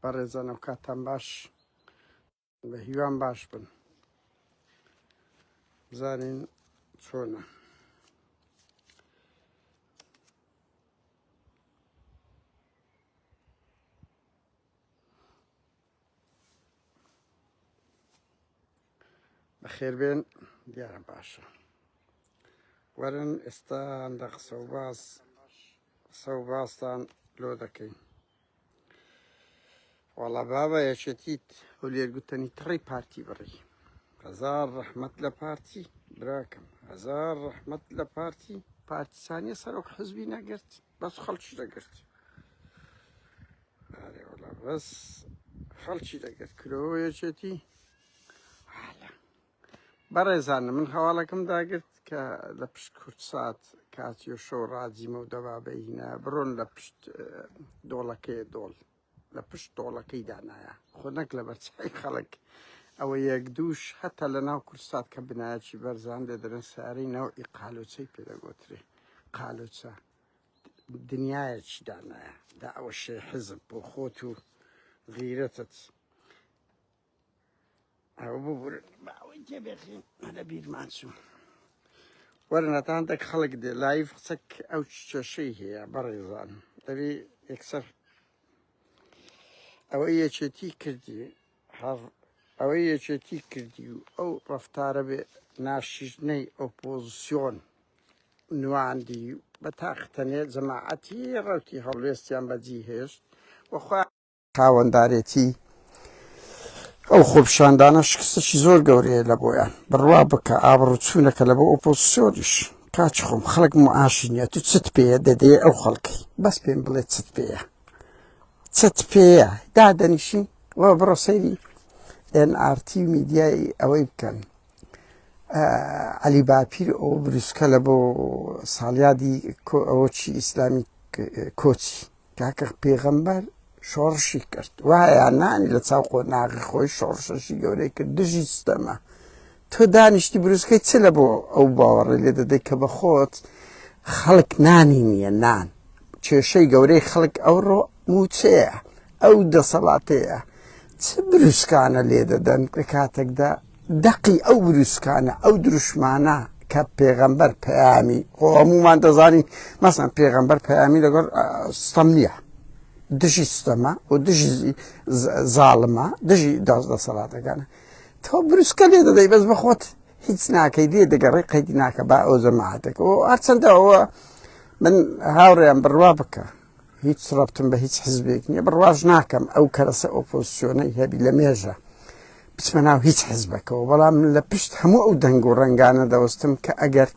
بەڕێزان ئەو کاتان باش بە هیوام باش بن بزانین چۆنە. بەخێربێن دیارە باشە وەرن ئێستا لە قسە و باس قسە و باستان لۆ دەکەین وەڵا بابە یەکێتیت هەولێر گوتەنی تڕی پارتی بڕی هەزار ڕەحمەت لە پارتی براکەم هەزار ڕەحمەت لە پارتی پارتیسانیە سەرۆک حزبی نەگرت بەس خەڵکی دەگرت ئارێ وەڵا بەس خەڵکی دەگرت کرۆ یەکێتی بەڕێزان من هەواڵەکەم داگرت کە لە پشت کوردسات کاتیۆ شەو ڕاجیمە و دەبابەی هینا بڕۆن لە پشت دۆڵەکەی دۆڵ لە پشت دۆڵەکەی دانایە خۆ نەک لە بەرچای خەڵک ئەوە یەک دووش هەتا لە ناو کوردسات کە بنایەکی بەرزان لێ دەرن سارەی ناو قالۆچەی پێدەگۆترێ قالۆچە دنیایەکی دانایە دا ئەوە شێ حزب بۆ خۆت و غیرەتت ئەوە ببورن با ئەوەی تێبێخین لە بیرمان چوو وەرن هەتا هەندێک خەڵک دێ لایڤ قسەک ئەو کێشەی هەیە بەڕێزان دەبی یەکسەر ئەوەی یەکێتی کردی ئەوەی یەکێتی کردی و ئەو ڕفتارە بێ ناشیژنەی ئۆپۆزیسیۆن نواندی بە تاختەنێ جەماعەتی ڕەوتی هەڵوێستیان بەجی هێشت وەخوا خاوەندارێتی ئەو خۆپیشاندانە شکستێکی زۆر گەورەیە لە بۆیان بڕوا بکە ئابڕوچوونەکە لە بۆ ئۆپۆزسیۆنیش کاچ خۆم خەڵک معاشی نییە تو چت پێیە دەدەیە ئەو خەڵکی بەس پێم بڵێ چت پێیە چت پێیە دادەنیشین وە بڕۆ سەیری NRT میدیای ئەوەی بکەن عەلی باپیر ئەو بروسکە لە بۆ ساڵیادی ئەوە چی ئیسلامی کۆچی کاکە پێغەمبەر شۆڕشی کرد وایە نانی لە چاو قۆناغی خۆی شۆڕشەشی گەورەی کرد دژی ستەمە تۆ دانیشتی بروسکەی چ لە بۆ ئەو باوەڕی لێ دەدەی کە بە خۆت خەڵک نانی نییە نان کێشەی گەورەی خەڵک ئەوڕۆ موچەیە ئەو دەسەڵاتەیە چ بروسکانە لێ دەدەن لە کاتێکدا دەقی ئەو بروسکانە ئەو دروشمانە کە پێغەمبەر پەیامی خۆ هەمومان دەزانین مەسەن پێغەمبەر پەیامی لەگەڵ ستەم نییە دژی ستەمە و دژی زاڵمە دژی داز دەسەڵاتەکانە تۆ بروسکە لێ دەدەی بەس بەخۆت هیچ ناکەی لێ دەگەڕی قەیدی ناکە با ئەو جەماعەتەکە و هەرچەندە ئەوە من هاوڕێیان بڕوا بکە هیچ ڕەبتم بە هیچ حزبێک نییە بڕواش ناکەم ئەو کەرەسە ئۆپۆزیسیۆنەی هەبی لە مێژە بچمە ناو هیچ حزبەکەەوە بەڵام لە پشت هەموو ئەو دەنگ و ڕەنگانە دەوەستم کە ئەگەر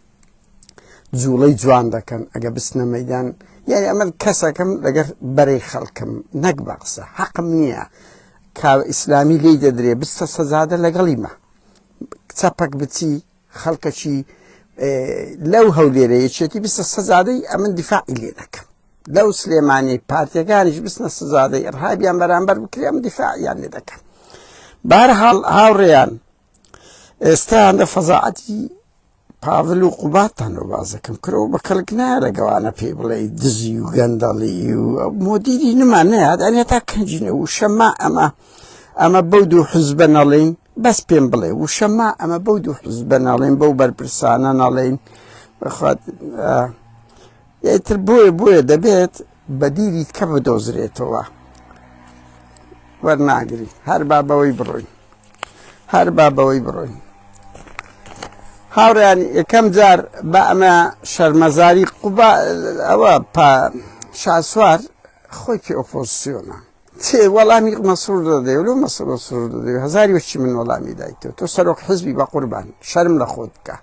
جوڵەی جوان دەکەن ئەگە بچنە مەدان یاری ئەمە کەسەکەم لەگەر بەرەی خەڵکم نەک بە قسە حەقم نییە کا ئیسلامی لی دەدرێ بستە سەزادە لەگەڵیمە چەپەک بچی خەڵکەکی لەو هەولێرە یەکێتی بستە سەزادەی ئەمن دیفاعی لێ دەکەم لەو سلێمانی پارتیەکانیش بستنە سزادەی ئەرهابیان بەرامبەر بکرێ ئەم دیفاعیان لێ دەکەم بارحاڵ هاوڕێیان ئێستا لە فەزاعەتی پاڤل و قوباتان و بازەکەم کرەوە بە کەڵک نایە لەگەوانە پێی بڵێ دزی و گەندەڵی و مۆدیری نمان نەیات ئەنێ تا کەنجینە و شەما ئەمە ئەمە بەو دوو حزبە نەڵێین بەس پێم بڵێ وشە ما ئەمە بەو دوو حزبە ناڵێن بەو بەرپرسانە ناڵێین بەخوات ئیتر بۆیە بۆیە دەبێت بەدیری کە بدۆزرێتەوە وەرناگری هەر با بەوەی بڕۆین هەر با بەوەی بڕۆین هاوڕیان یەکەم جار بە ئەمە شەرمەزاری قوبا ئەوە پا شاسوار خۆی پێ ئۆپۆزیسیۆنە چێ وەڵامی مەسرور دەدەی لۆ مەسرور مەسرور دەدەی هەزاری وەچی من وەڵامی دایتەوە تۆ سەرۆک حزبی بە قوربان شەرم لە خۆت بکە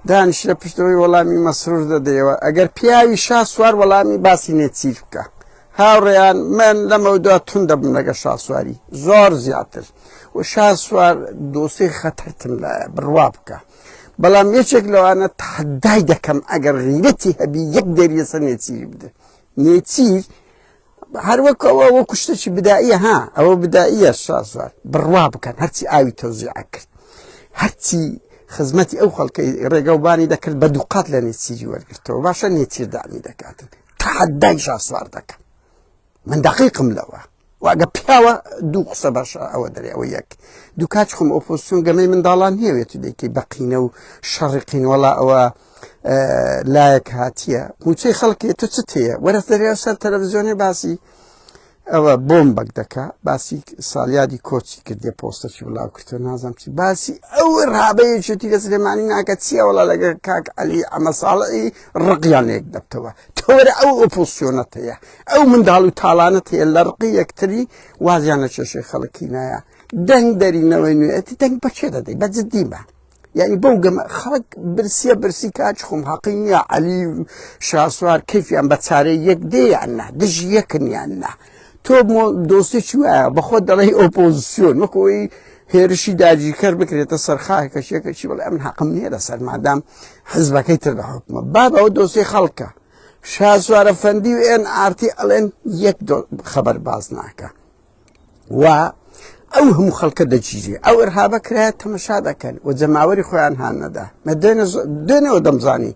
دانیش لە پشتەوەی وەڵامی مەسرور دەدەیەوە ئەگەر پیاوی شا سوار وەڵامی باسی نێچیر بکە هاوڕێیان من لەمەودوا تون دەبم لەگە شاسواری زۆر زیاتر و شاسوار دۆسی خەتەرتم لایە بڕوا بکە بەڵام یەکێک لەوانە تحدای دەکەم ئەگەر غیرەتی هەبی یەک دەریەسە نێچیری بدە نێچیر هەر وەک ئەوە وەکو شتێکی بدائیە ها ئەوە بدائیە شازوار بڕوا بکەن هەرچی ئاوی تەوزیع کرد هەرچی خزمەتی ئەو خەڵکەی ڕێگەوبانی دەکرد بە دووقات لە نێچیری وەرگرتەوە باشە نێچیر دامی دەکاتن تەحەدای شاسوار دەکەم من دقیقم لەوە. واگە پیاوە دوو قسە باشە ئەوە دەرێ ئەوە یەک دوو کاچ خۆم ئۆپۆزیسیۆن گەمەی منداڵان نییە تو دەیکەی بەقینە و شەڕی قین وەڵا ئەوە لایەک هاتیە موچەی خەڵکی تو چ تەیە وەرە دەرێ سەر تەلەڤزیۆنێ باسی ئەوە بۆمبەک دەکا باسی ساڵیادی کۆچی کردێ پۆستەکی بڵاو کردەوە نازانم چی باسی ئەو ڕابەیەکێتی لە سلێمانی ناکە چییە وەڵا لەگەر کاک عەلی ئەمە ساڵی ڕقیان لێک دەبتەوە تۆرە ئەو ئۆپۆسیۆنەت هەیە ئەو منداڵ و تاڵانت هەیە لە ڕقی یەکتری وازیان لە کێشەی خەڵکی نایە دەنگ دەرینەوەی نوێتی دەنگ بەچێ دەدەی بە جدی بە یعنی بەو گەمە خەڵک برسیە برسی کاچ خۆم حەقی نییە عەلی و شاسوار کەیفیان بە چارەی یەک دێ یان نا دژ یەکن یان نا تۆ دۆستێکی وایە بەخۆت دەڵێی ئۆپۆزیسیۆن وەکەوەی هێرشی داگیرکەر بکرێتە سەر خاکەشێکە چی بڵێ ئەمن حەقم نییە لەسەر مادام حزبەکەی تر لە حکومە بابە ئەو دۆستی خەڵکە شاسوارە فەندی و ئێن ئارتی ئەڵێن یەک خەبەر باز ناکە و ئەو هەموو خەڵکە دەگیرێ ئەو ئرهابە کرایە تەمەشا دەکەن و جەماوەری خۆیان هان نەدا دوێنەوە دەمزانی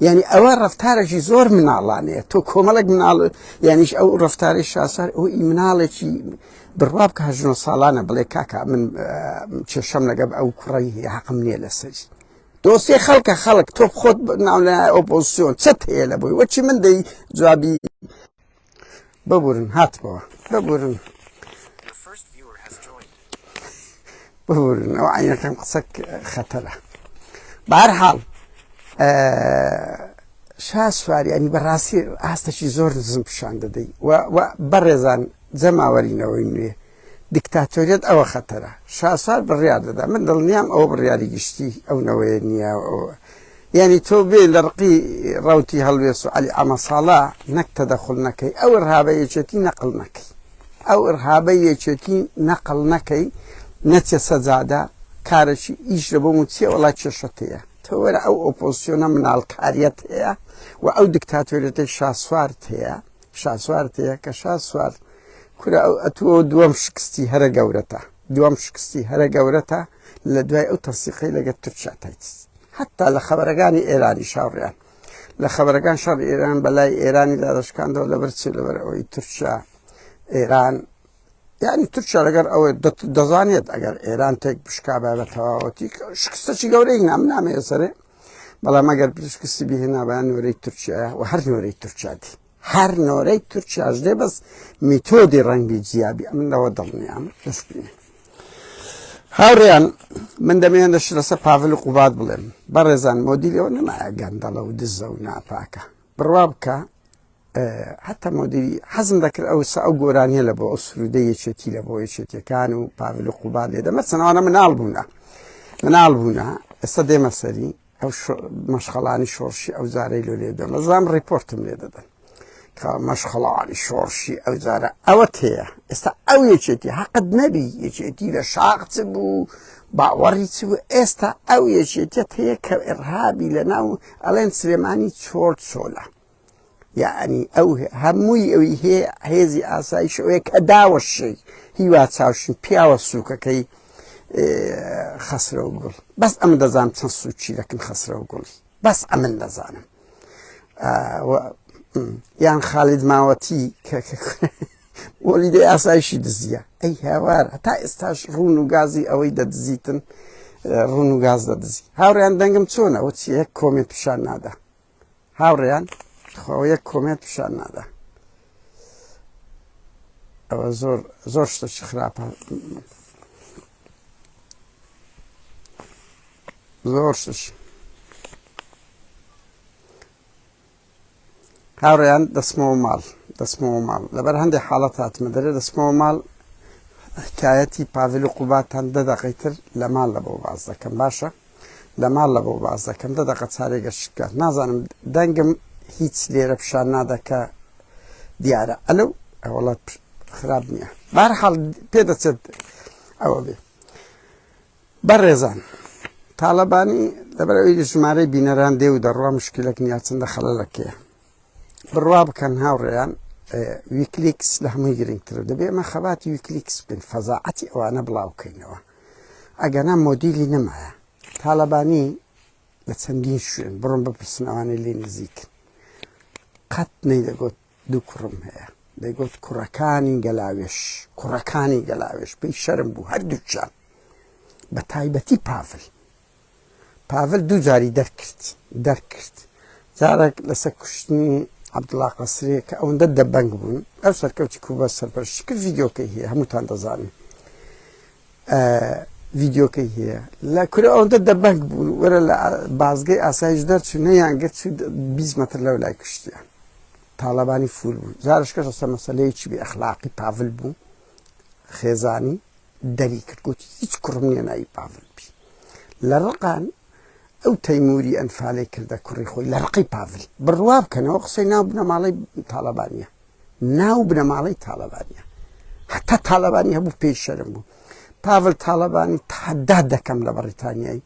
یعنی ئەوە ڕفتارێکی زۆر مناڵانەیە تۆ کۆمەڵێک مناڵ یانیش ئەو ڕفتاری شاسار ئەو ئی مناڵێکی بڕوا بکە هەژنۆ ساڵانە بڵێ کاکە من کێشەم لەگەڵ ئەو کوڕی هەیە حەقم نییە لەسەری دۆسێ خەڵکە خەڵک تۆ خۆت ناو لە ئۆپۆزیسیۆن چت هەیە لە بۆی وەچی من دەی جوابی ببورن هاتمەوە ببورن ببورن ئەو عینەکەم قسە خەتەرە بەهەرحاڵ شا سواری ئەنی بەڕاستی ئاستەکی زۆر نزم پیشان دەدەی و بەڕێزان جەماوەرینەوەی نوێ دیکتاتۆریەت ئەوە خەتەرە شاسوار بڕیار دەدا من دڵنیام ئەوە بڕیاری گشتی ئەو نەوەیە نییە یعنی تۆ بێ لە ڕقی ڕوتی هەڵوێست و عەلی ئەمەساڵە نەک تەدەخل نەکەی ئەو ڕهابە یەکێتی نەقل نەکەی ئەو ئرهابە یەکێتی نەقل نەکەی نەچێ سەجادە کارەکی ئیش لە بۆ موچیە وەڵا کێشەت هەیە تۆ وەرە ئەو ئۆپۆزسیۆنە مناڵکاریەت هەیە و ئەو دیکتاتۆریەتەی شاسوارت هەیە شاسوارت هەیە کە شاسوار کورە ئەو ئەتوو دووەم شکستی هەرە گەورەتە دووەم شکستی هەرە گەورەتە لە دوای ئەو تەسیقەی لەگەر تورکیا تایت حتا لە خەبەرەکانی ئێرانی شاڕیان لە خەبەرەکان شەڕ ئێران بەلای ئێرانی دادەشکاندەوە لەبەر چی لەبەر ئەوەی تورکیا ئێران یعنی تورکیا لەگەر ئەوەی دەزانێت ئەگەر ئێران تێک بشکا بە بە تەواوەتی شکستەکی گەورەی نام نامەیە سەرێ بەڵام ئەگەر شکستی بهێنابان نۆرەی تورکیا و هەر نۆرەی تورکیا دی هەر نۆرەی تورکیاش دێ بەس میتۆدی ڕەنگی جیابی ئەمن لەوە دڵنیام دەستبینێ هاوڕێیان من دەمەوێت لە شلەسە پاڤل و قوباد بڵێم بەڕێزان مۆدیلەوە نەمایە گەندەڵە و دزە و ناپاکە بڕوا بکە حتا مۆدیری حەزم دەکرد ئەو سا ئەو گۆرانیە لە بۆ ئەو سرودە یەکێتی لە بۆ یەکێتیەکان و پاڤل و قوباد لێ دەمە چەنەوانە مناڵ بوونە مناڵ بوونە ئێستا دێمە سەری ئەو مەشخەڵانی شۆڕشی ئەو جارەی لۆ لێ دەم ئەزام ڕیپۆرتم لێ دەدەن کە مەشخەڵانی شۆڕشی ئەو جارە ئەوە تەیە ئێستا ئەو یەکێتی حەقت نەبی یەکێتی لە شاخ چ بوو باوەڕی چ بوو ئێستا ئەو یەکێتیەت هەیە کە ئێرهابی لە ناو ئەڵێن سلێمانی چۆڵ چۆلە یعنی ئەو هەمووی ئەوی هەیە هێزی ئاسایش ئەوەیە کە داوەشەی هیوا چاوشین پیاوە سووکەکەی خەسرە و گوڵ بەس ئەمن دەزانم چەند سوچی دەکەن خەسرە و گوڵی بەس ئەمن دەزانم یان خالید ماوەتی کە مۆلیدەی ئاسایشی دزیە ئەی هاوار هەتا ئێستاش ڕون و گازی ئەوەی دەدزیتن ڕون و گاز دەدزی هاوڕیان دەنگم چۆنە ئەوە چیە comment پیشان نادا هاوڕێیان خۆ یەک comment پیشان نادا ئەوە زۆر زۆر شتێکی خراپە زۆر شتێکی هاوڕێیان دەچمەوە ماڵ دەچمەوە ماڵ لەبەر هەندێک حاڵەت هاتمە دەرێ دەچمەوە ماڵ حکایەتی پاڤل و قوباتان دە دەقەی تر لە ماڵ لە بۆ باز دەکەم باشە لە ماڵ لە بۆ باز دەکەم دە دەقە چارێ گەشت بکات نازانم دەنگم هیچ لێرە پیشان نادا کە دیارە ئەلو ئەوەڵات خراپ نییە بارحاڵ پێدەچێت ئەوە بێ بەڕێزان تاڵەبانی لەبەرئەوەی ژمارەی بینەران دێ و دەڕوا مشکلەک نیە چەندە خەڵەلەکەیە بڕوا بکەن هاوڕێیان ویکلیکس لە هەمووی گرنگترە دەبێ ئەمە خەباتی ویکلیکس بکەین فەزاعەتی ئەوانە بڵاوکەینەوە ئەگەنا مۆدیلی نەمایە تاڵەبانی لە چەندین شوێن بڕۆن بپرسن ئەوانەی لێ نزیکن قەت نەیدەگوت دوو کوڕم هەیە. دەیگوت کوڕەکانی گەلاوێژ، کوڕەکانی گەلاوێژ پێی شەرم بوو هەردووکیان بە تایبەتی پاڤل. پاڤل دوو جاری دەرکرد دەرکرد جارێک لەسەر کوشتنی عەبدوڵا قەسرێ کە ئەوەندە دەبەنگ بوون ئەو سەرکەوتی کوبە سەرپەرشتی کرد ڤیدیۆکەی هەیە هەمووتان دەزانن ڤیدیۆکەی هەیە لە کورە ئەوەندە دەبەنگ بوون وەرە لە بازگەی ئاسایش دەرچوو نەیان گرت چوو 20 مەتر لەو لای کوشتیان تاڵەبانی فول بوو جارشکەش لەسەر مەسەلەیەکی بێ ئەخلاقی پاڤل بوو خێزانی دەری کرد گوتی هیچ کوڕم نییە ناوی پاڤل بی لە ڕقان ئەو تەیموری ئەنفالەی کردە کوڕی خۆی لە ڕقی پاڤل بڕوا بکەنەوە قسەی ناو بنەماڵەی تاڵەبانیە ناو بنەماڵەی تاڵەبانیە هەتا تاڵەبانی هەبوو پێی شەرم بوو پاڤل تاڵەبانی تەحەدا دەکەم لە بەڕیتانیای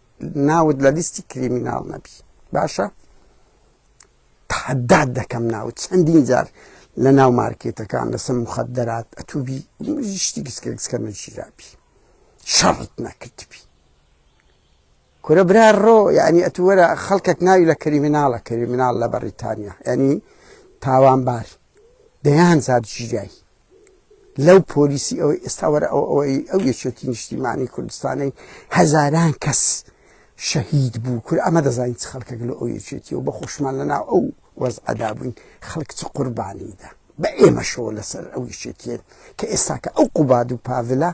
ناوت لە لیستی criminal نەبی باشە تەحەدات دەکەم ناوت چەندین جار لە ناو مارکێتەکان لەسەر مخدرات ئەتوبی شتی گسکە گسکە نەگیرابی شەڕت نەکردبی کورە برا ڕۆ یعنی ئەتوەرە خەڵکێک ناوی لە criminal ە criminal لە بەڕیتانیا یعنی تاوانبار دەیان جار گیرای لەو پۆلیسی ئەوەی ئێستا وەرە ئەو ئەوەی ئەو یەکێتی نیشتیمانی کوردستانەی هەزاران کەس شەهید بوو کور ئەمە دەزانین چ خەڵکێک لە ئەو یەکێتی و بە خۆشمان لە ناو ئەو وەزعەدا بووین خەڵک چ قوربانیدا بە ئێمەشەوە لەسەر ئەو یەکێتیە کە ئێستاکە ئەو قوباد و پاڤلە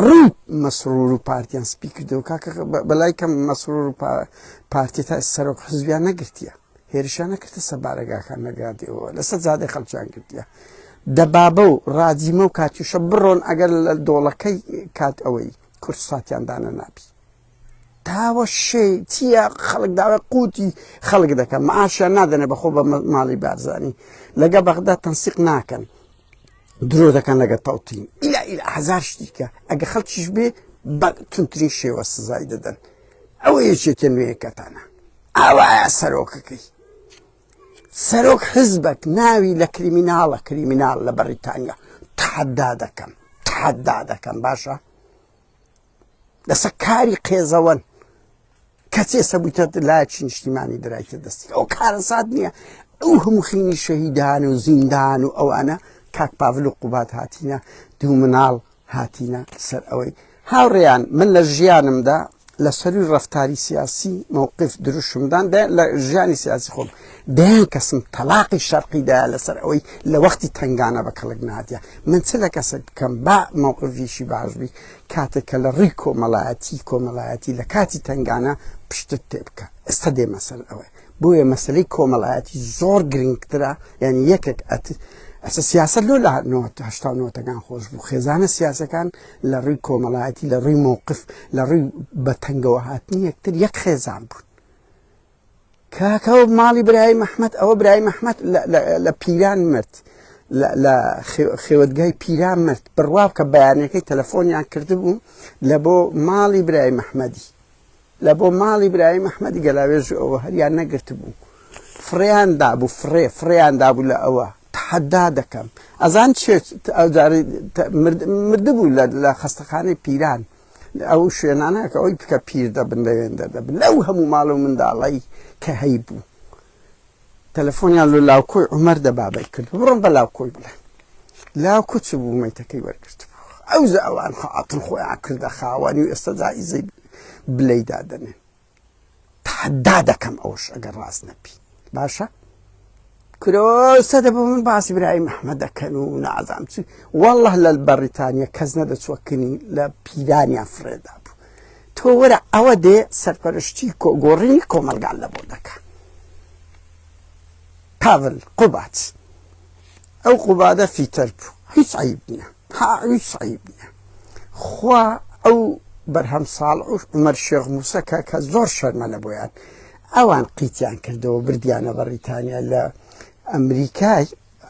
ڕوو مەسرور و پارتیان سپی کردەوە کاکە بەلای کەم مەسرور و پارتی تا سەرۆک حزبیان نەگرتیە هێرشیان نەکردە سەر بارەگاکان نەگادەوە لەسەر جادەی خەڵکیان گرتیە دەبابە و ڕاجیمە و کاتیوشە بڕۆن ئەگەر لە دۆڵەکەی کات ئەوەی کوردساتیان دانە نابی تاوە شێ چییە خەڵک داوای قوتی خەڵک دەکەن معاشیان نادەنێ بەخۆ بە ماڵی بارزانی لەگە بەغدا تەنسیق ناکەن درۆ دەکەن لەگە تەوتین ئیلا ئیلا هەزار شتیکە ئەگە خەڵکیش بێ بە تونترین شێوە سزای دەدەن ئەوە یەکێتە نوێیەکەتانە ئاوایە سەرۆکەکەی سەرۆک حزبەک ناوی لە criminal ە criminal لە بەڕیتانیا تەحەدا دەکەم تەحەدا دەکەم باشە لەسەر کاری قێزەوەن کەسێ سەبوویتە لایەکی نیشتیمانی درایتە دەستی ئەو کارەسات نییە ئەو هەموو خینی شەهیدان و زیندان و ئەوانە کاک پاڤل و قوبات هاتینە دوو مناڵ هاتینە سەر ئەوەی هاوڕێیان من لە ژیانمدا لە سەروی ڕەفتاری سیاسی مەوقف دروشمدان لە ژیانی سیاسی خۆم دەیان کەسم تەلاقی شەرقی دایە لەسەر ئەوەی لە وەختی تنگانە بە کەڵک نادیە من چ لە کەسێک بکەم با مەوقفیشی باش بی کاتێک کە لە ڕووی کۆمەڵایەتی کۆمەڵایەتی لە کاتی تنگانە پشتت تێ بکە ئێستا دێمە سەر ئەوەی بۆیە مەسلەی کۆمەڵایەتی زۆر گرنگترە یعنی یەکێک ئەت ئەسە سیاست لۆ لە 89ەکان خۆش بوو خێزانە سیاسەکان لە ڕووی کۆمەڵایەتی لە ڕووی مۆقف لە ڕووی بەتەنگەوە هاتنی یەکتر یەک خێزان بوون کاکە و ماڵی برای مححمد ئەوە برای مححمد لە پیران مرد لە خێوەتگای پیران مرد بڕوا کە بەیانەکەی تەلەفۆنیان کردبوو لە بۆ ماڵی برای مححمدی لە بۆ ماڵی برای مححمدی گەلاوێژ ئەوە هەریان نەگرتبوو فڕیان دابوو فڕێ فڕیان دابوو لە ئەوە تحدا دەکەم ئەزان چێت مردبوو لە خەستەخانەی پیران ئەو شوێنانە کە ئەوی بکە پیر دەبن لەوێن دەردەبن لەو هەموو ماڵ و منداڵی کە هەی بوو تەلەفۆنیان لە لاوکۆی عمەر دەبابەی کرد بڕۆن بە لاوکۆی بڵێن لاوکۆ چ بوو مەیتەکەی وەرگرت بوو ئەو ئەوان خاتن خۆیان کردە خاوەنی و ئێستا جائیزەی بلەی دادەنێن تەحەدا دەکەم ئەوش ئەگەر ڕاست نەبی باشە کرۆسە دەبوو من باسی برای محمد دەکەن و نازام چی والله لە بەڕیتانیا کەس نەدەچوە کنی لە پیرانیان فرێدا بوو تۆ وەرە ئەوە دێ سەرپەرشتی گۆڕینی کۆمەلگان لە بۆ دەکە پاڤل قوبات ئەو قوبادە فیتەر بوو هیچ عیب نییە هیچ عیب نییە خوا ئەو بەرهەم ساڵح و عومەر شێخ موسە کە کە زۆر شەرمە لە بۆیان ئەوان قیتیان کردەوە بردیانە بەڕیتانیا لە ئەمریکای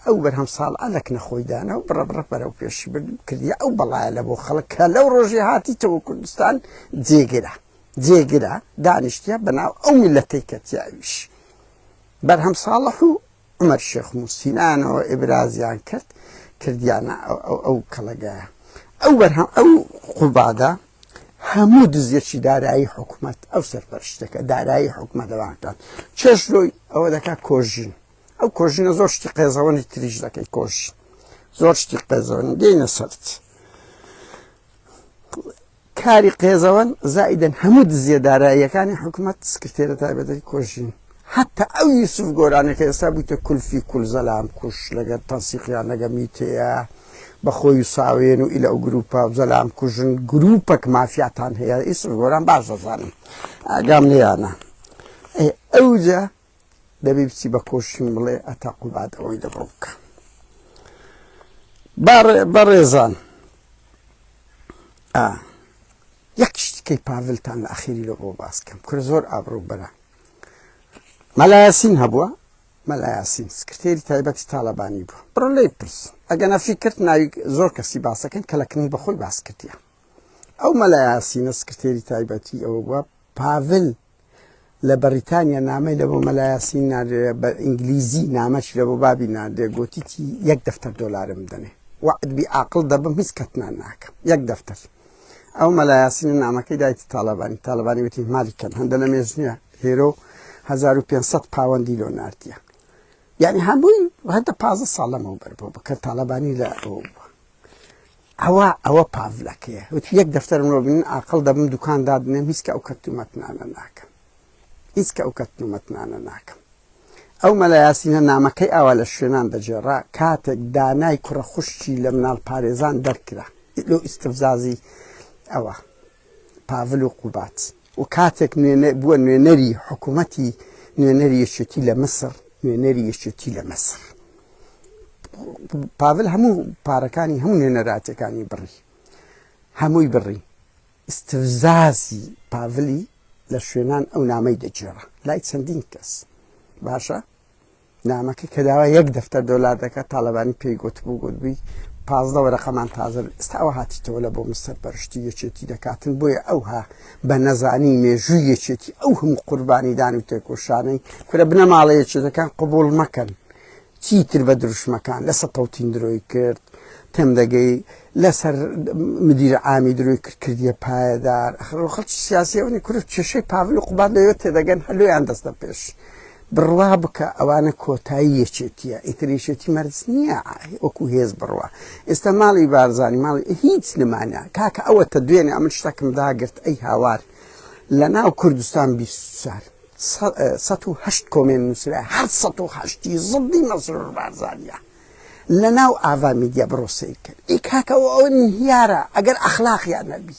ئەو بەرهەم ساڵ ئەلک نەخۆی دانا و بڕە بڕە بەرەو پێشی برد کردی ئەو بەڵایە لە بۆ خەڵک کە لەو ڕۆژی هاتیتەوە کوردستان جێگرە جێگرە دانیشتە بەناو ئەو میلەتەی کە تیاویش بەرهەم ساڵح و عومەر شێخ موسینانەوە ئیبرازیان کرد کردیانە ئەو کەڵەگایە ئەو بەرهەم ئەو قوبادە هەموو دزیەکی دارایی حکوومەت ئەو سەرپەرشتەکە دارایی حکوومەت دەوانکات چێش لۆی ئەوە دەکات کۆژین ئەو کۆژینە زۆر شتی قێزەوەنی تریش دەکەی کۆژین. زۆر شتی قێزەوەن دێنە سەرت کاری قێزەوەن زائیدەن هەموو دزیە داراییەکانی حکومەت سکرتێرە تایبەتەکەی کۆژین حتا ئەو یوسف گۆرانە کە ئێستا بوویتە کولفی کول زەلام کوش لەگەر تەنسیقیان لەگە میتەیە بە خۆی و ساوێن و ئیلە ئەو گروپە و زەلام کوژن گروپەک مافیاتان هەیە یوسف گۆران باش دەزانم ئاگام لێیانە ئەوجا دەبی بچی بە کۆشین بڵێ ئەتا قوباد ئەوەی لەبڕ بکە بەڕێزان یەک شتکەی پاڤلتان لە ئەخیری لۆ بۆ باس کەم کورە زۆر ئابڕوو بەرە مەلایاسین هەبووە مەلایاسین سکرتێری تایبەتی تاالبانی بوو بڕۆ لی پرس ئەگە نەفی کرد ناوی زۆر کەسی باسەکەن کە لە کنی بەخۆی باس کردیە ئەو مەلایاسینە سکرتێری تایبەتی ئەوە بووە پاڤل لە بەڕیتانیا نامەی لە بۆ مەلا یاسین ناردێ بە ئینگلیزی نامەش لە بۆ بابی ناردێ گۆتیتی یەک دەفتەر دۆلارم بدەنێ وەعد بی ئاقڵ دەبم هیچ کەتنان ناکەم یەک دەفتەر ئەو مەلا یاسینە نامەکەی دایتی تاڵەبانی تاڵەبانی وتی مالی کەم هەندە لە مێژ نییە هێرۆ 1500 پاوەندی لۆ ناردیە یعنی هەمووی هەندە پازە ساڵ لەمەوبەر بۆ بکە تاڵەبانی لە ئەو بووە ئەوە ئەوە پاڤلەکەیە وتی یەک دەفتەرم لۆ بینن ئاقڵ دەبم دوکان دادنێم هیچ کە ئەو کەتومەتنانە ناکەم هیچ کە ئەو کەتومەتنانە ناکەم ئەو مەلا یاسینە نامەکەی ئاوا لە شوێنان دەگێڕا کاتێک دانای کوڕە خوشکی لە مناڵ پارێزان دەرکرا لۆ ئیستفزازی ئەوە پاڤل و قوبات و کاتێک بووە نوێنەری حکوومەتی نوێنەری یەکێتی لە مسر نوێنەری یەکێتی لە مسر پاڤل هەموو پارەکانی هەموو نوێنەراتەکانی بڕی هەمووی بڕی ئیستفزازی پاڤلی لە شوێنان ئەو نامەی دەگێڕا لای چەندین کەس باشە نامەکە کە داوا یەک دەفتەر دۆلار دەکات تاالبانی پێی گوتبوو گوتبووی 15 وەرەقەمان تازە ئێستا ئەوە هاتیتەوە لە بۆ مستەر پەرشتی یەکێتی دەکاتن بۆیە ئەوها بە نەزانی مێژووی یەکێتی ئەو هەموو قوربانیدان و تێکۆشانەی کورە بنەماڵە یەکێتەکان قبوڵ مەکەن چیتر بە دروشمەکان لەسەر تەوتین درۆی کرد تێم دەگەی لەسەر مدیر عامی درۆی کرد کردیە پایەدار ئەخر خەڵکی سیاسی ئەوەنی کورد کێشەی پاڤل و قوباد لەوێ تێدەگەن هەلۆیان دەستە پێش بڕوا بکە ئەوانە کۆتایی یەکێتیە ئیتر یەکێتی مەرج نییە وەکو هێز بڕوا ئێستا ماڵی بارزانی ماڵی هیچ نمانە کاکە ئەوە تە دوێنێ ئەمن شتەکم داگرت ئەی هاوار لە ناو کوردستان 24 108 کۆمێن نووسرا هەر 108 زڵدی مەسرور بارزانیە لە ناو ئاڤا میدیا بڕۆ سەیر کەن ئی کاکە ئەوە ئەوە انهیارە ئەگەر ئەخلاقیان نەبی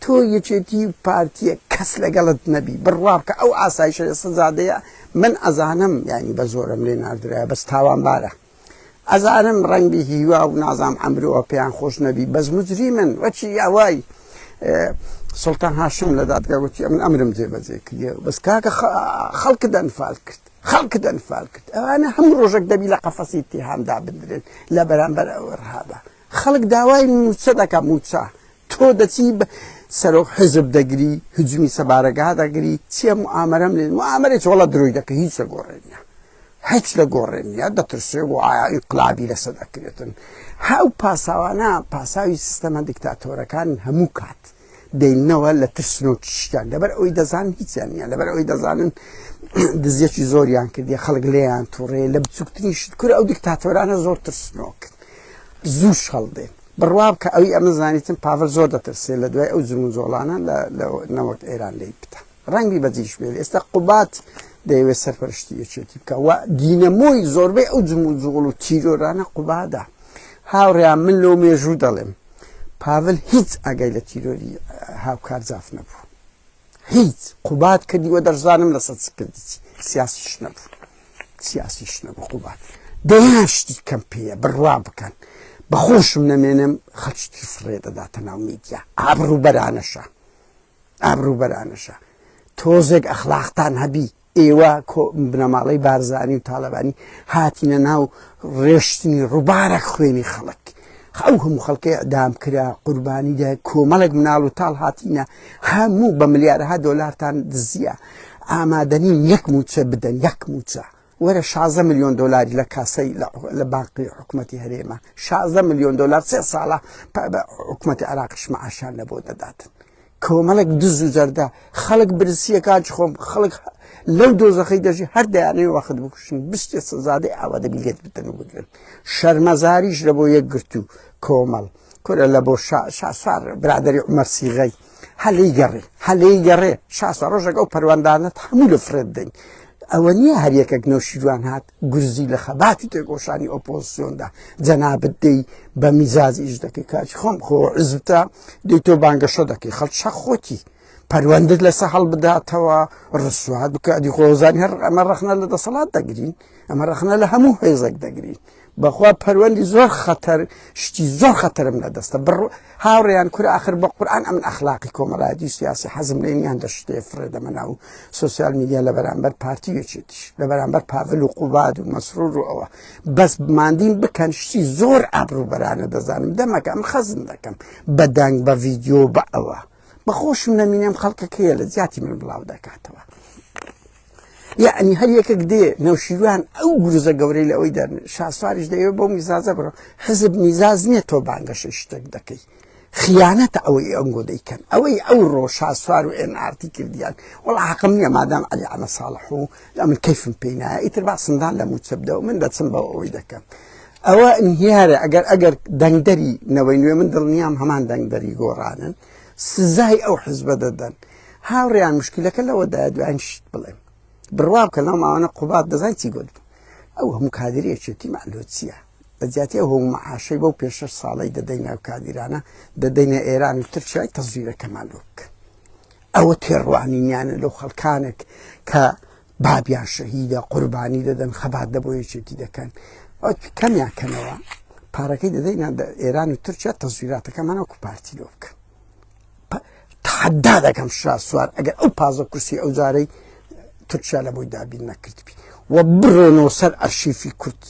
تۆ یەکێتی و پارتیە کەس لەگەڵت نەبی بڕوا بکە ئەو ئاسایشە ئێستا زادەیە من ئەزانم یعنی بە زۆرم لێ ناردرایە بەس تاوانبارە ئەزانم ڕەنگی هیوا و نازام ئەمرەوە پێیان خۆش نەبی بەس مجریمن وەچی ئەوای سلتان هاشم لە دادگا وتی ئەمن ئەمرم جێبەجێ کردیە بەس کاکە خەڵک دەنفال کرد خەڵکت ئەنفال کرد ئەوانە هەموو ڕۆژێک دەبی لە قەفەسی ئیتیهام دابندرێن لە بەرامبەر ئەو ئیرهابە خەڵک داوای موچە دەکا موچە تۆ دەچی سەرۆک حزب دەگری هجومی سەبارەگا دەگری چیە موئامەرەم لێ موئامەرەی چۆڵە درۆی دەکە هیچ لە گۆڕێ نییە هیچ لە گۆڕێ نییە دەترسێ و ئایا ئینقلابی لەسەر دەکرێتن هەو پاساوانە پاساوی سیستەمە دیکتاتۆرەکان هەموو کات دەینەوە لە ترسنۆکیشیان لەبەر ئەوەی دەزان هیچیان نییە لەبەر ئەوەی دەزانن دزیەکی زۆریان کردی خەڵک لێیان تووڕێ لە بچووکترین شت کورە ئەو دیکتاتۆرانە زۆر ترسنۆک زوو هەڵدێن بڕوا بکە ئەوی ئەمە زانیتن پاڤل زۆر دەترسێ لە دوای ئەو جموجۆڵانە لە نەوەک ئێران لی بتە ڕەنگی بەجیش بێت ئێستا قوبات دەیەوێت سەرپەرشتی یەکێتی بکە و دینەمۆی زۆربەی ئەو جموجۆڵ و تیرۆرانە قوبادە هاوڕیان من لەو مێژوو دەڵێم پاڤل هیچ ئاگای لە تیرۆری هاوکار جاف نەبوو هیچ قوبات کردی وە دەشزانم لەسەر چ کردی سیاسیش نەبوو سیاسیش نەبوو قوبات دەیان شتی کەم پێیە بڕوا بکەن بەخۆشم نەمێنم خەڵکی فڕێ دەداتە ناو میدیا ئابڕوو بەرانەشە ئابڕوو بەرانەشە تۆزێک ئەخلاقتان هەبی ئێوە بنەماڵەی بارزانی و تاالبانی هاتینە ناو ڕێشتنی ڕووبارەک خوێنی خەڵک ئەو هەموو خەڵکەی ئەدام کرا قوربانی دە کۆمەڵێک مناڵ و تاڵ هاتینە هەموو بە ملیارەها دۆلارتان دزیە ئامادەنین یەک موچە بدەن یەک موچە وەرە 16 میلیۆن دۆلاری لە کاسەی لە بانقی حکوومەتی هەرێمە 16 میلیۆن دۆلار سێ ساڵە حکوومەتی عراقش معاشان لە بۆ دەداتن. کۆمەڵێک دز و جەردە خەڵک برسیە کاک خۆم خەڵک لەو دۆزەخەی دەژی هەر دەیانەوێ وەخت بکوشن بستێ سزادەی ئاوا دەبی لێت بدەن و بگرن شەرمەزاریش لە بۆ یەکگرتوو کۆمەڵ کورە لە بۆ شاسوار برادری عمر سیغەی هەلەی گەڕێ هەلەی گەڕێ شاسوار ڕۆژێک ئەو پەروەندانەت هەموو لە فرێت دەین ئەوە نییە هەر یەکێک نەوشیروان هات گورزی لە خەباتی تێکۆشانی ئۆپۆزیسیۆندا جەنابت دێی بە میزاج ئیش دەکەی کاچ خۆم خۆ عزبتە دێی تۆ بانگەشە دەکەی خەڵک شەق خۆتی پەروەندت لەسە هەڵبداتەوە ڕسوات بکە ئەدی خۆزانی هەر ئەمە ڕەخنە لە دەسەڵات دەگرین ئەمە ڕەخنە لە هەموو هێزێک دەگرین بەخوا پەروەندی زۆر خەتەر شتی زۆر خەتەرم لە دەستە بڕ هاوڕێیان کورە ئاخر بە قورئان ئەمن ئەخلاقی کۆمەڵایەتی و سیاسی حەزم لێ نییە هەندە شتێ فڕێ دەمە ناو سۆسیال میدیا لە بەرامبەر پارتی و یەکێتیش لە بەرامبەر پاڤل و قوباد و مەسرور و ئەوە بەس ماندیم بکەن شتی زۆر ئابڕووبەرانە دەزانم دەمەکە ئەم خەزن دەکەم بە دەنگ بە ڤیدیۆ بە ئەوە بە خۆشم نەمینێم خەڵکەکەیە لە جیاتی من بڵاو دەکاتەوە. یەعنی هەر یەکێک دێ نەوشیروان ئەو گورزە گەورەی لە ئەوەی دەرن شاسواریش دەیەوێت بەو میزازە بڕۆ حزب میزاز نییە تۆ بانگەشەی شتێک دەکەی خیانەتە ئەوەی ئەنگۆ دەیکەن ئەوەی ئەو ڕۆ شاسوار و ئێن ئارتی کردیان وەڵا حەقم نییە مادام عەلی عەمە ساڵح و ئەمن کەیفم پێی نایە ئیتر با سندان لە مووچە بدەوە من دەچم بەوە ئەوەی دەکەم ئەوە انهیارە ئەگەر ئەگەر دەنگدەری نەوەی نوێ من دڵنیام هەمان دەنگدەری گۆڕانن سزای ئەو حزبە دەدەن هاوڕێیان مشکلەکە لەوەدایە دوایین شت بڵێم بڕوا بکە لەو ماوانە قوباد دەزای چی گوت ئەو هەموو کادری یەکێتیمان لۆ چییە لە جیاتی ئەو هەموو معاشەی بەو پێ شەش ساڵەی دەدەینە ئەو کادیرانە دەدەینە ئێران و تورکیای تەزویرەکەمان لۆ بکەن ئەوە تێڕوانینیانە لەو خەڵکانێک کە بابیان شەهیدە قوربانی دەدەن خەبات لە بۆ یەکێتی دەکەن کەمیان کەنەوە پارەکەی دەدەینە ئێران و تورکیا تەزویراتەکەمان وەکو پارتی لۆ بکەن تەحەدا دەکەم شاسوار ئەگەر ئەو پازە کورسی ئەو جارەی تورکیا لە بۆی دابین نەکردبی و بڕۆنەوە سەر ئەرشیفی کورد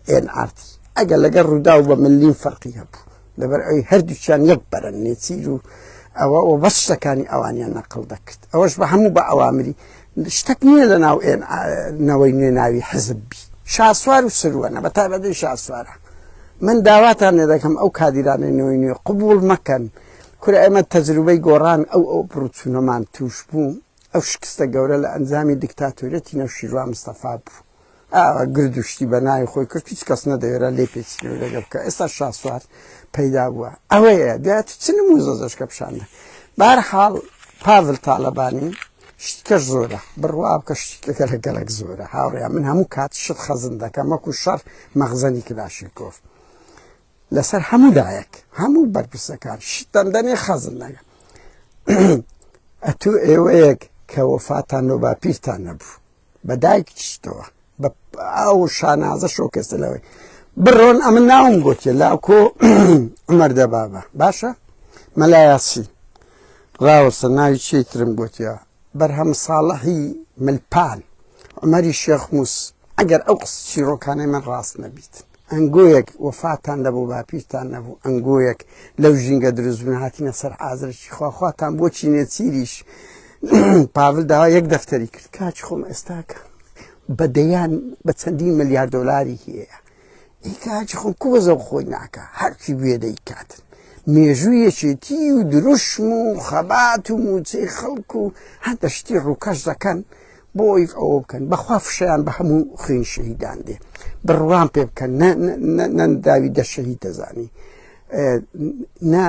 ئێن ئارتی ئەگەر لەگەر ڕوودا و بە ملیم فەرقی هەبوو لەبەر ئەوی هەردووکیان یەک بەرن نێچیر و ئەوە و بەس شتەکانی ئەوانیان نەقل دەکرد ئەوەش بە هەموو بە ئەوامری شتەک نییە لە ناو ئێن نەوەی نوێ ناوی حزب بی شاسوار و سروەنە بە تایبەتی شاسوارە من داواتان لێ دەکەم ئەو کادیرانەی نەوەی نوێ قبوڵ مەکەن کورە ئێمە تەجروبەی گۆڕان ئەو ئەو پڕچوونەمان توش بوو ئەو شکستە گەورە لە ئەنجامی دیکتاتۆریەتی نەوشیروان مستەفا بوو ئاوا گرد و شتی بە ناوی خۆی کرد هیچ کەس نەدەوێرا لێ پێچینەوە لەگەڵ بکە ئێستا شاسوار پەیدا بووە ئەوەیە دوای چ نموزەزەشکە پیشان بارحاڵ پاڤل تاالبانی شتکەش زۆرە بڕوا بکە شتەکە لە گەلک زۆرە هاوڕێیان من هەموو کات شت خەزن دەکەم وەکو شەڕ مەخزەنی کلاشینکۆف لەسەر هەموو لایەک هەموو بەرپرسەکان شتم دەنێ خەزن دەکەم ئەتوو ئێوەیەک کە وەفاتان و باپیرتان نەبوو بە دایکیشتەوە بە ئەو شانازە شۆکەستە لەوەی بڕۆن ئەمە ناوم گوتێ لاکۆ عمەر دەبابە باشە مەلایاسی ڕاوەستە ناوی چی ترم گوتیە بەرهەم ساڵحی ملپان عومەری شێخ موس ئەگەر ئەو قسە چیڕۆکانەی من ڕاست نەبیت ئەنگۆیەک وەفاتان نەبوو باپیرتان نەبوو ئەنگۆیەک لەو ژینگە دروست بوون هاتینە سەر ئازرێکی خواخواتان بۆ چینێ چیریش پاڤل داوا یەک دەفتەری کرد کاچ خۆم ئێستاکە بە دەیان بە چەندین ملیار دۆلاری هەیە ئی کاچ خۆم کو بەزەو خۆی ناکە هەرچی بوێ دەیکاتن مێژوو یەکێتی و دروشم و خەبات و موچەی خەڵک و هەندە شتی ڕووکەش دەکەن بۆ ئەوی ئەوە بکەن بەخوا فشەیان بە هەموو خوێن شەهیدان دێ بڕوام پێ بکەن نەنداوی دە شەهید دەزانی نە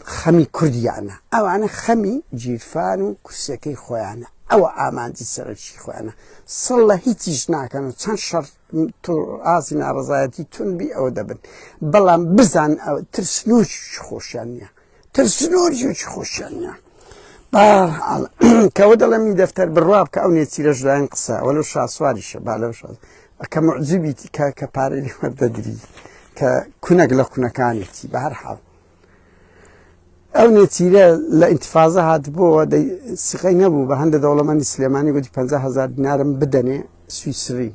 خەمی کوردیانە ئەوانە خەمی گیرفان و کورسەکەی خۆیانە ئەوە ئامانجی سەرەکی خۆیانە سڵ لە هیچیش ناکەن و چەند شەڕ ئازی ناڕزایەتی تونبی ئەوە دەبن بەڵام بزان ئەو ترسنوش خۆشیان نییە ترسنۆکێکی خۆشیان نییە بەهەرحاڵ کەەوە دەڵێم ئی دەفتەر بڕوا بکە ئەو نێچیرەش لایەن قسە وەلو شاسواریشە با لەو شاس کە معجبیتی کە کە پارەی لێ وەردەگری کە کونەک لە کونەکانێتی بە هەر حاڵ ئەو نێچیرە لە ئینتفازە هاتبووەوە سیقەی نەبوو بە هەندە دەوڵەمەندی سلێمانی گوتی 50 هزار دینارم بدەنێ سویسری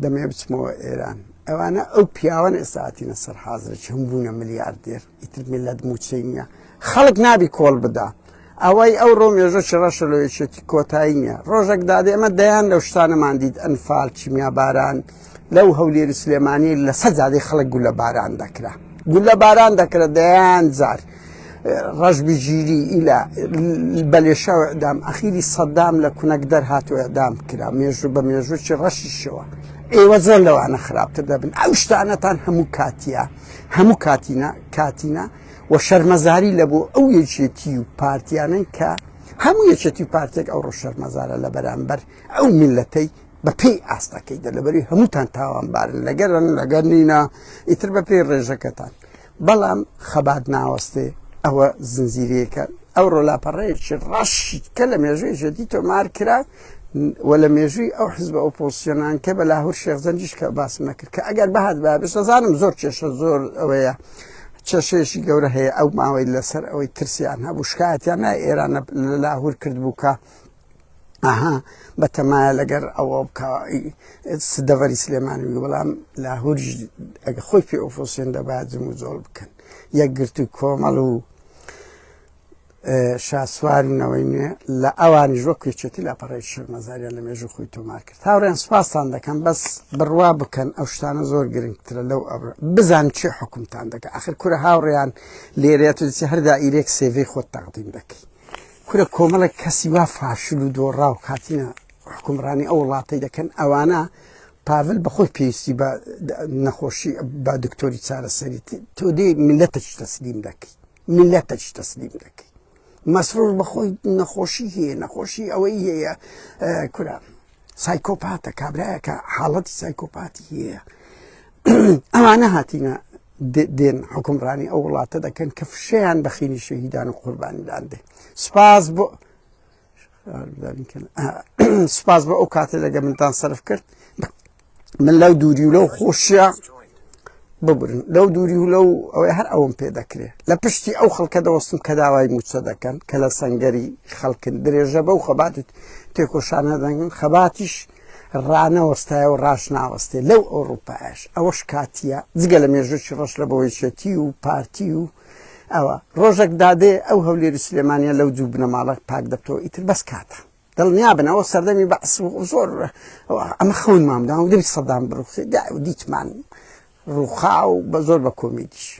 دەمەوێ بچمەوە ئێران ئەوانە ئەو پیاوان ئێستا هاتینە سەر حازرە چەند بوونە ملیاردێر ئیتر میلەت موچەی نییە خەڵک نابی کۆڵ بدا ئەوەی ئەو ڕۆ مێژەکی ڕەشە لە یەکێتی کۆتایی نییە ڕۆژێک دادێ ئەمە دەیان لەو شتانەمان دیت ئەنفال کیمیا باران لەو هەولێر و سلێمانی لە سەر جادەی خەڵک گولە باران دەکرا گولە باران دەکرا دەیان جار. ڕەش بگیری ئیلا بە لێشاو ئیعدام ئەخیری سەدام لە کونەک دەرهات و ئیعدام کرا مێژوو بە مێژووی ڕەشیشەوە ئێوە زۆر لەوانە خراپتر دەبن ئەو شتانەتان هەموو کاتیە هەموو کاتینە کاتینە و شەرمەزاری لە بۆ ئەو یەکێتی و پارتیانن کە هەموو یەکێتی و پارتێک ئەو ڕۆ شەرمەزارە لە بەرامبەر ئەو میلەتەی بە پێی ئاستەکەی دە لەبەری هەمووتان تاوانبارن لەگەرن لەگەر نینە ئیتر بە پێی ڕێژەکەتان بەڵام خەبات ناوەستێ ئەوە زنجیرەیەکە ئەوڕۆ لاپەڕەیەکی ڕەشی کە لە مێژووی یەکێتی تۆمار کرا و لە مێژووی ئەو حزبە ئۆپۆزسیۆنان کە بە لاهور شێخ زەنجیش کە باسم نەکرد کە ئەگەر بەهات بابش دەزانم زۆر کێشە زۆر ئەوەیە کێشەیەکی گەورە هەیە ئەو ماوەی لەسەر ئەوەی ترسیان هەبوو شکایەتیان نای ئێران لە لاهور کرد بوو کە ئەها بەتەمایە لەگەر ئەوە بکە دەڤەری سلێمانی بەڵام لاهوریش ئەگە خۆی پێ ئۆپۆزسیۆن دەبا جم و جۆڵ بکەن یەکگرتوو کۆمەڵ و شاسوار و نەوەی نوێ لە ئەوانیش وەک یەکێتی لاپەڕەی شەرمەزاریان لە مێژوو خۆی تۆمار کرد هاوڕێن سپاستان دەکەم بەس بڕوا بکەن ئەو شتانە زۆر گرنگترە لەو ئەبرە بزان چی حکومتان دەکە ئاخر کورە هاوڕێیان لێرەیە تو دەچی هەر دائیرێک سێڤی خۆت تەقدیم دەکەی کورە کۆمەڵێک کەسی وا فاشل و دۆڕاو کاتینە حکومڕانی ئەو وڵاتەی دەکەن ئەوانە پاڤل بەخۆی پێویستی بە نەخۆشی بە دکتۆری چارەسەری تۆ دێ میلەتەش تەسلیم دەکەی میلەتەش تەسلیم دەکەی مەسرور بەخۆی نەخۆشی هەیە نەخۆشی ئەوەی هەیە کورە سایکۆپاتە کابرایەکە حاڵەتی سایکۆپاتی هەیە ئەمانە هاتینە دێن حکومڕانی ئەو وڵاتە دەکەن کە فشەیان بە خینی شەهیدان و قوربانیدان دێ سپاس بۆ سپاس بۆ ئەو کاتە لەگە منتان سەرف کرد من لەو دووری و لەو خۆشیە ببرن لەو دووری و لەو ئەوەی هەر ئەوم پێ دەکرێت لە پشتی ئەو خەڵکە دەوەستم کە داوای موچە دەکەن کە لە سنگەری خەڵکن درێژە بەو خەبات و تێکۆشانە دەنگن خەباتیش ڕانەوەستایە و ڕاش ناوەستێ لەو ئەوروپایش ئەوەش کاتیە جگە لە مێژووی ڕەش لە بۆیچێتی و پارتی و ئەوە ڕۆژێک دادێ ئەو هەولێری سلێمانە لەو دوو بنەماڵە پاک دەبتەوە ئیتر بەس کاتە دڵنیابن ئەوە سەردەمی بەعس زۆر ئەمە خەونمان دا و دەبی سەدام بڕوخێ دیتمان ڕووخا و بە زۆر بە کۆمیدیش.